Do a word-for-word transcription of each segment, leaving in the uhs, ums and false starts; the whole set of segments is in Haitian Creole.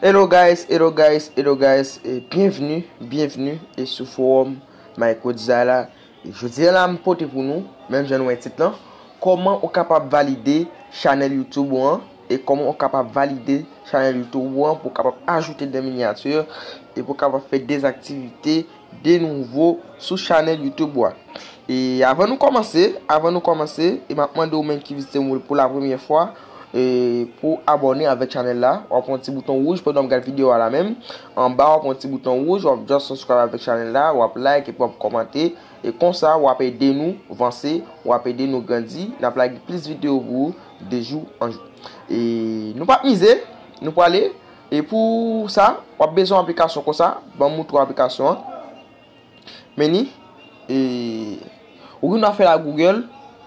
Hello guys, hello guys, hello guys, e byenvni, byenvni e sou forum Micro Design la. E jodi a la m pote pou nou, menm jan nou wè tit lan, kòman ou kapab valide chanèl YouTube ou an, e kòman ou kapab valide chanèl YouTube ou an pou w kapab ajoute de minyati e pou w kapab fè de aktivite de nouvo sou chanèl YouTube ou a. E avan nou kòmanse, avan nou kòmanse, e m ap mande ou menm ki vizite m pou la premyè fwa, e pou abòne avèk chanèl la, w ap wè yon ti bouton wouj pandan w ap gade videyo a la menm. Anba, w ap wè yon ti bouton wouj, w ap just subscribe avèk chanèl la, w ap like epi w ap kòmante. E konsa, w ap ede nou vanse, w ap ede nou grandi, n ap lage plis videyo pou ou de jou an jou. E nou p ap mize, nou prale. E pou sa, w ap bezwen yon aplikasyon konsa, ban m moutre w aplikasyon an. Men ni, e, ou gen dwa fè l ak Google,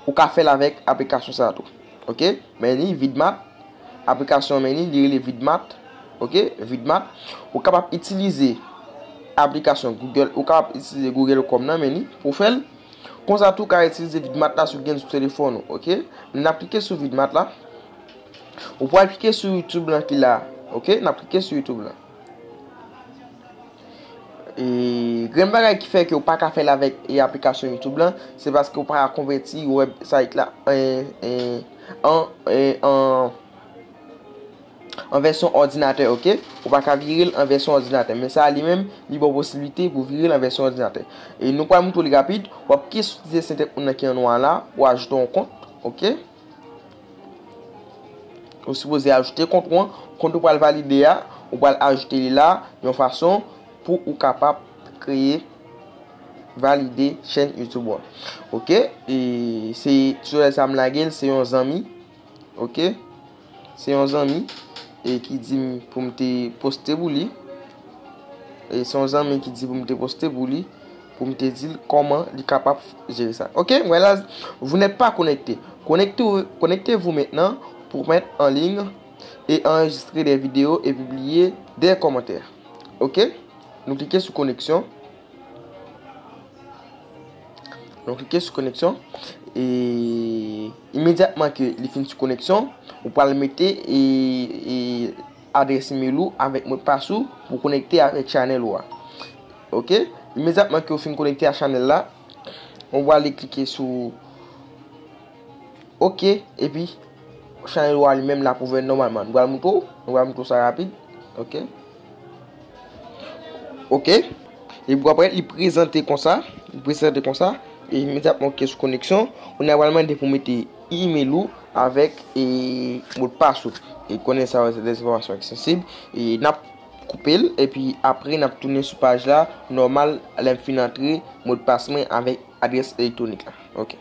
ou ka fè l avèk aplikasyon sa a tou. Ok? Men ni, Vidmat, aplikasyon men ni, li rele Vidmat. Ok? Vidmat. Ou kapab itilize aplikasyon Google, ou kapab itilize Google Chrome nan men ni pou fè l. Konsa tou, ou ka itilize Vidmat la si w gen sou telefòn ou. Ok? Men n ap klike sou Vidmat la. Ou pral klike sou YouTube lan ki la. Ok? N ap klike sou YouTube lan. E grenn bagay ki fè ke w pa ka fè l avèk e aplikasyon YouTube lan, se paske w pa ka konvèti website la an, an, an, an, an vèsyon òdinatè, ok? Ou pa ka vire l an vèsyon òdinatè. Men sa a li menm, li ba w posiblite pou vire l an vèsyon òdinatè. E nou pral montre w li rapid. W ap klike sou ti desen tèt moun nan ki annwa a la, pou ajoute yon kont, ok? Ou sipoze ajoute kont ou an. Kont ou pral valide a, ou pral ajoute li la yon fason pou ou kapab kreye, valide chèn YouTube ou an. Ok? E se tutorial sa m lage l, se yon zanmi. Ok? Se yon zanmi e ki di m pou m te poste pou li. E se yon zanmi ki di pou m te poste pou li, pou m te di l kòman li kapab jere sa. Ok, voilà, vous n'êtes pas connecté. Connectez, connectez-vous maintenant pour mettre en ligne et enregistrer des vidéos et publier des commentaires. Ok, nou klike sou koneksyon. Nou klike sou koneksyon. E imedyatman ke li fin sou koneksyon, ou pral mete e, e adrès email ou avèk modpas ou pou konekte avèk chanèl ou a. Ok? Imedyatman ke ou fin konekte a chanèl la, ou pral klike sou ok, epi chanèl ou a li menm l ap ouvè nòmalman. Nou pral montre w, nou pral montre w sa rapid. Ok. Ok. Epi apre, li prezante konsa, li prezante konsa, e imedyatman ok sou koneksyon, kounye a pral mande pou mete email ou avèk e modpas ou. E konnen sa yo se de enfòmasyon ki sansib. E n ap koupe l, epi apre n ap tounen sou paj la, nòmal, lè m fin antre modpas mwen avèk adrès elektwonik la. Ok.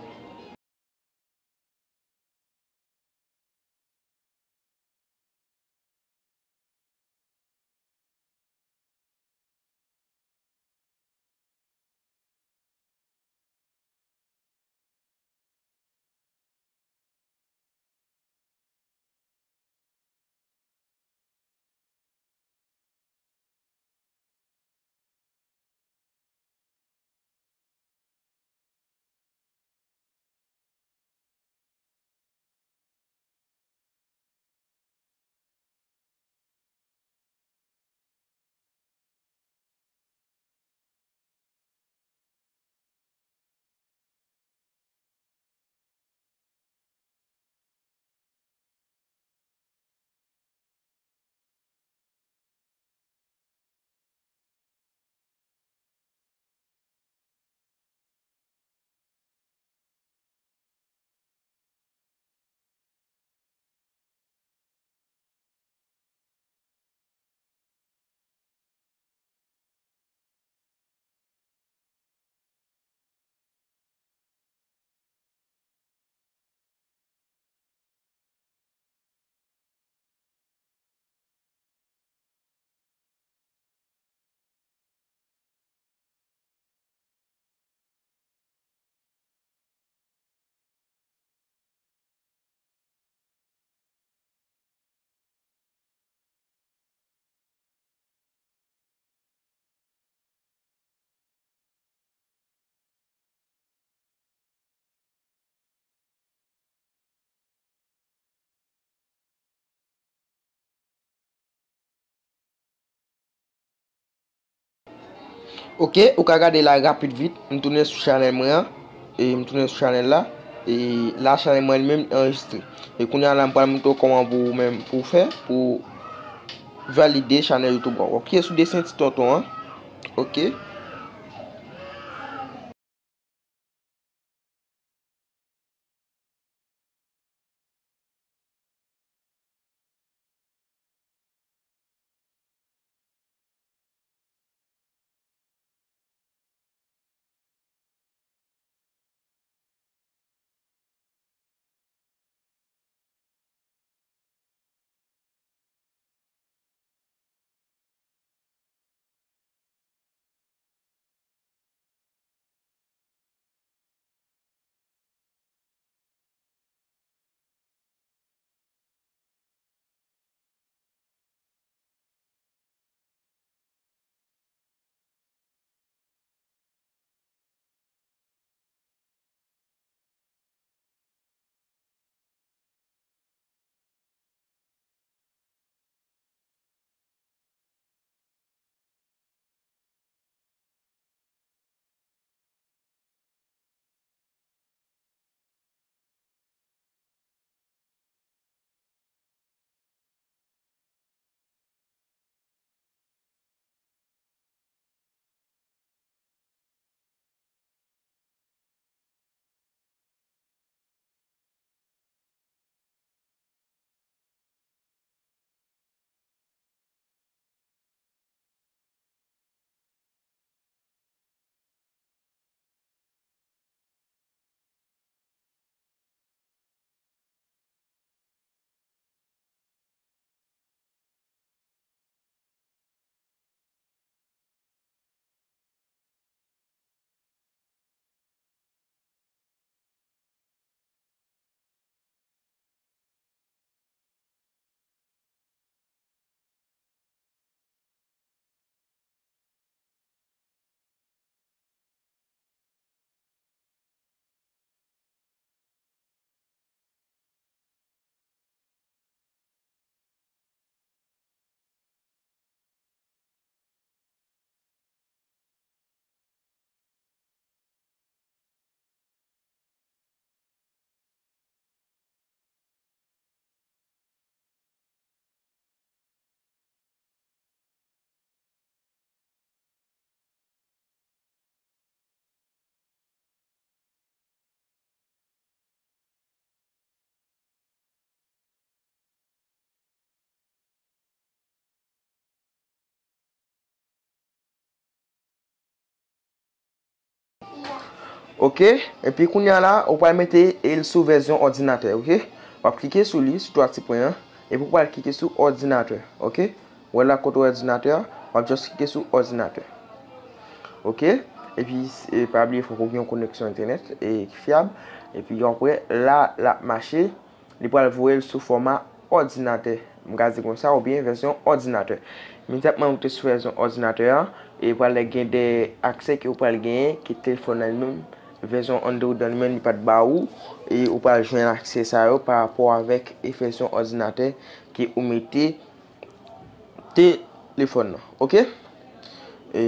Ok, ou ka gade la rapid vit, m tounen sou chanèl mwen an, e m tounen sou chanèl la, e la chanèl mwen li menm anrejistre. E kounye a la m pral montre w kòman pou ou menm pou w fè, pou w valide chanèl YouTube ou. Ok, sou desen ti tonton an. Ok. Ok, epi kounye a la, ou pral mete l sou vèsyon òdinatè, ok? W ap klike sou li, sou twa ti pwen an, epi w pral klike sou òdinatè, ok? Ou wè la kote w wè òdinatè a, w ap just klike sou òdinatè. Ok? Epi, e, pa bliye, fòk ou gen yon koneksyon entènèt, e, ki fyab. Epi, apre, la, l ap mache. Li pral voye l sou fòma òdinatè. M ka di konsa, oubyen vèsyon òdinatè. Imedyatman ou te sou vèsyon òdinatè a, e pral gen de aksè ke ou pral genyen, ke telefòn nan li menm, vèsyon Android nan li menm, li pa t ba ou, e ou pral jwenn aksè sa yo pa rapò avèk e vèsyon òdinatè ke ou mete telefòn nan. Ok? E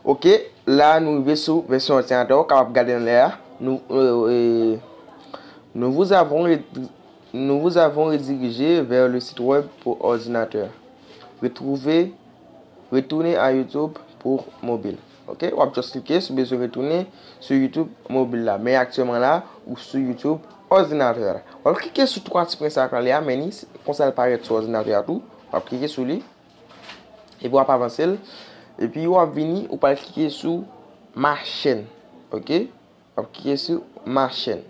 Ok, la nou rive sou vèsyon òdinatè, ou kapab gade anlè a. Nous, euh, euh, nous vous avons redi- nous vous avons redirigé vers le site web pour ordinateur. Retrouvez, retournez à YouTube pour mobile. Ok, w ap just klike si w bezwen retounen sou YouTube mobil la. Men aktyèlman la, ou sou YouTube òdinatè la. W ap klike sou twa ti pwen sa k anlè a, men ni konsa l parèt sou òdinatè a tou. W ap klike sou li. Epi w ap avanse l. Epi w ap vini, ou pral klike sou ma chaîne. Ok? W ap klike sou ma chaîne.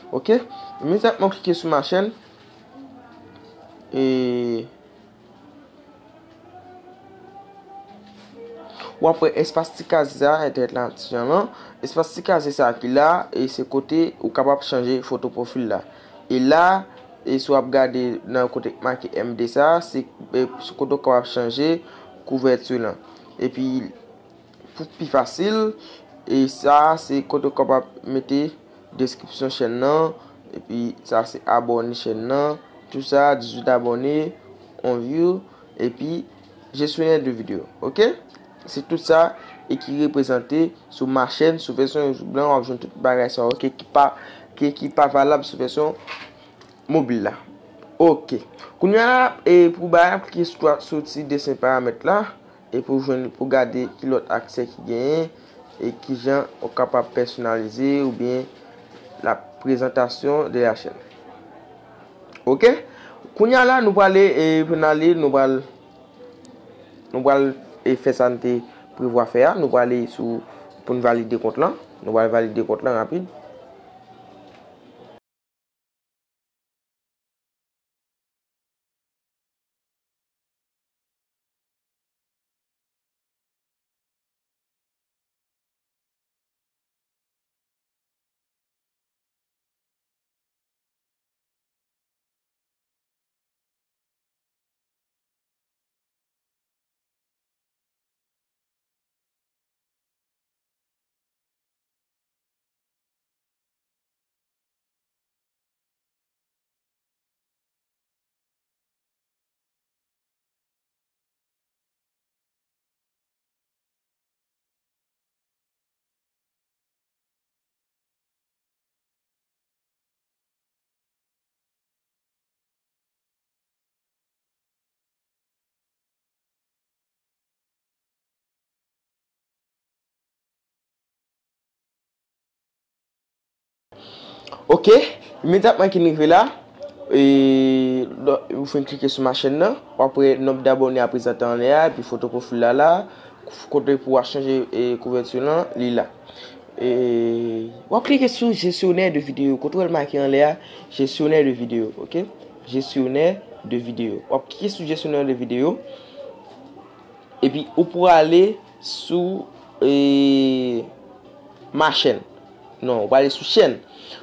Ok? Imedyatman w klike sou ma chaîne. E W ap wè espas ti kazye sa a, entènèt la ti jan lan. Espas ti kazye sa a ki la, e se kote ou kapab chanje foto pwofil la. E la, e si w ap gade nan kote k make M D sa a, se, e, se kote w kapab chanje kouvèti lan. Epi, pou pi fasil, e sa a se kote w kapab mete deskripsyon chèn nan, epi sa se abòne chèn nan, tou sa, dizuit abòne, on view, epi gestionnaire de vidéo, ok? Se tout sa e ki reprezante sou ma chaîne, sou vèsyon YouTube lan, w ap jwenn tout bagay sa yo, ok, ki pa, ki, ki pa valab sou vèsyon mobil la. Ok. Kounye a la, e pou bagay ap klike sou, sou ti desen paramèt la, e pou jwenn, pou gade ki lòt aksè ki genyen, e kijan ou kapab pèsonalize oubyen la prezantasyon de la chaîne. Ok? Kounye a la, nou prale, e, pou n ale, nou pral, nou pral, e, fè sa n te prevwa fè a. Nou prale sou, pou n valide kont lan. Nou pral valide kont lan rapid. Ok, imedyatman ki n rive la, e, lò, ou fin klike sou ma chaîne nan, w ap wè nonb dabòne a prezante anlè a, epi foto pwofil la la, kote pou w chanje, e, kouvèti lan, li la. E, w ap klike sou gestionnaire de vidéo, kote w wè l make anlè a, gestionnaire de vidéo, ok? Gestionnaire de vidéo. W ap klike sou gestionnaire de vidéo. Epi ou prale sou, e, ma chaîne. Non, ou prale sou chaîne.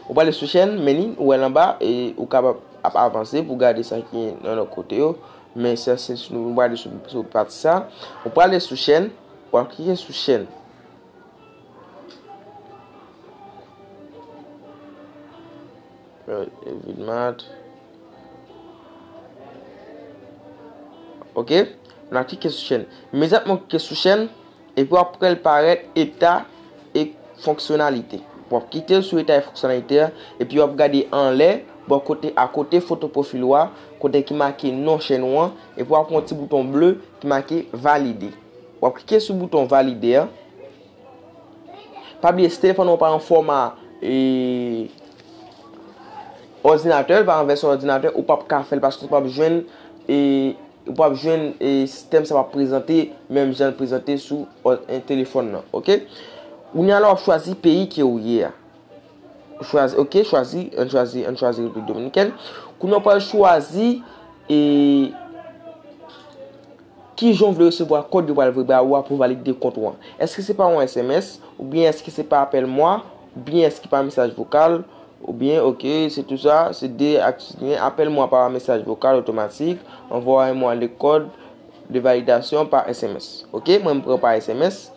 Ou prale sou chaîne, men ni, ou wè l anba, e ou kapab ap avanse pou gade sa ki nan lòt kote yo. Men sa, se, se nou prale sou, sou pati sa. Ou prale sou chaîne, ou ap klike sou chaîne. Evidmat. Ok. Nou ap klike sou chaîne. Imedyatman w klike sou chaîne, epi w ap wè l parèt eta e fonksyonalite. W ap kite l sou eta e fonksyonalite a, epi w ap gade anlè, bò kote, akote foto pwofil ou a, kote ki make non chaîne ou an, epi w ap wè yon ti bouton ble ki make valide. W ap klike sou bouton valide a. Pa bliye, si telefòn ou pa yon fòma, e, òdinatè, li pa yon vèsyon òdinatè, ou p ap ka fè l paske ou p ap jwenn, e, ou p ap jwenn, e, sistèm sa p ap prezante menm jan l prezante sou ò-, e, telefòn nan, ok? Kounye a la, w ap chwazi peyi ke ou ye a. Chwazi, ok, chwazi, ann chwazi, ann chwazi Repiblik Dominikèn. Kounye a, w pral chwazi, e, kijan w vle resevwa kòd yo pral voye ba ou a pou valide kont ou an. Èske se pa yon S M S, oubyen èske se pa apèl mwa, oubyen èske pa mesaj vokal, oubyen, ok, se tou sa, se de aksyon, apèl mwa pa mesaj vokal otomatik, envoyez-moi le code de validation par S M S. Ok, mwen m pran pa S M S,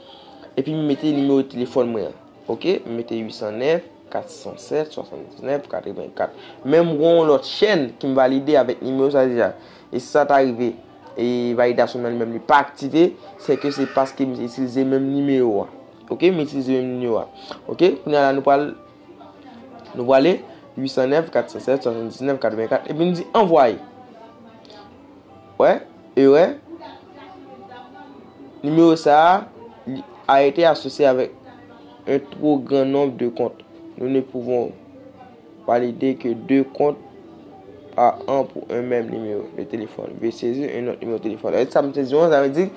epi m mete nimewo telefòn mwen an. Ok, m mete uit san nèf, kat san sèt, swasanndiznèf, katrevenkat. Men m gen yon lòt chèn ki m valide avèk nimewo sa deja. E si sa ta rive, e validasyon nan li menm li pa aktive, se ke se paske m itilize menm nimewo a. Ok, m itilize menm nimewo a. Ok, kounye a la nou pral nou prale uit san nèf, kat san sèt, swasanndiznèf, katrevenkat, epi n di anvwaye. Wè, erè. Nimewo sa a, li a été associé avec un trop grand nombre de comptes. Nous ne pouvons valider que deux comptes par an pour un même numéro de téléphone. Veuillez saisir un autre numéro de téléphone. Sa m te di w, sa vle di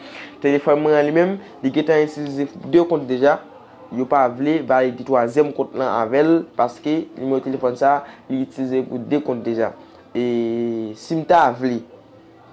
telefòn mwen an li menm, li gentan itilize de kont deja. Yo pa vle valide twazyèm kont lan avè l, paske nimewo telefòn sa a, li itilize pou de kont deja. E si m ta vle,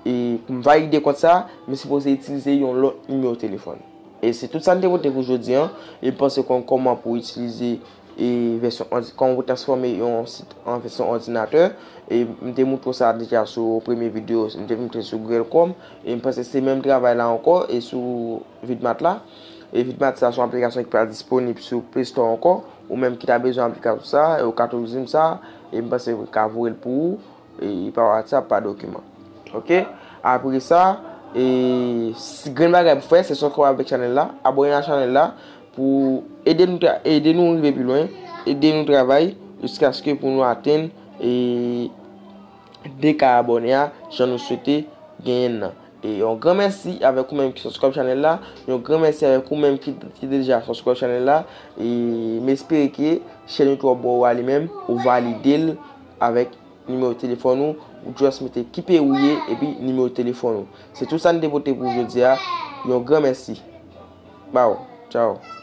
e pou m valide kont sa a, m sipoze itilize yon lòt nimewo telefòn. E se tout sa n te pote pou jodi a. E m panse konn kòman pou itilize e vèsyon òdi-, kòman pou transfòme yon sit an vèsyon òdinatè. E m te moutre w sa deja sou premye videyo, m te moutre sou Google Chrome. E m panse se menm travay la ankò e sou Vidmat la. E Vidmat sa se yon aplikasyon ki pral disponib sou Play Store ankò. Ou menm ki ta bezwen aplikasyon sa, e ou ka toujou di m sa, e m panse m ka voye l pou ou, e pa WhatsApp, pa dokiman. Ok? Apre sa, e si grenn bagay pou fè, se sòkò avèk chanèl la, abòne a chanèl la pou ede nou, tra- ede nou rive pi lwen, ede nou travay, jiskaske pou nou atenn e de ka abòne a, jan nou swete genyen nan. E yon gran mèsi avèk ou menm ki subscribe chanèl la, yon gran mèsi avèk ou menm ki, ki deja subscribe chanèl la, e m espere ke chèn YouTube ou a li menm, ou valide l avèk nimewo telefòn ou, ou just mete ki peyi ou ye, epi nimewo telefòn ou. Se tout sa n te pote pou jodi a, yon gran mèsi. Bye, ciao.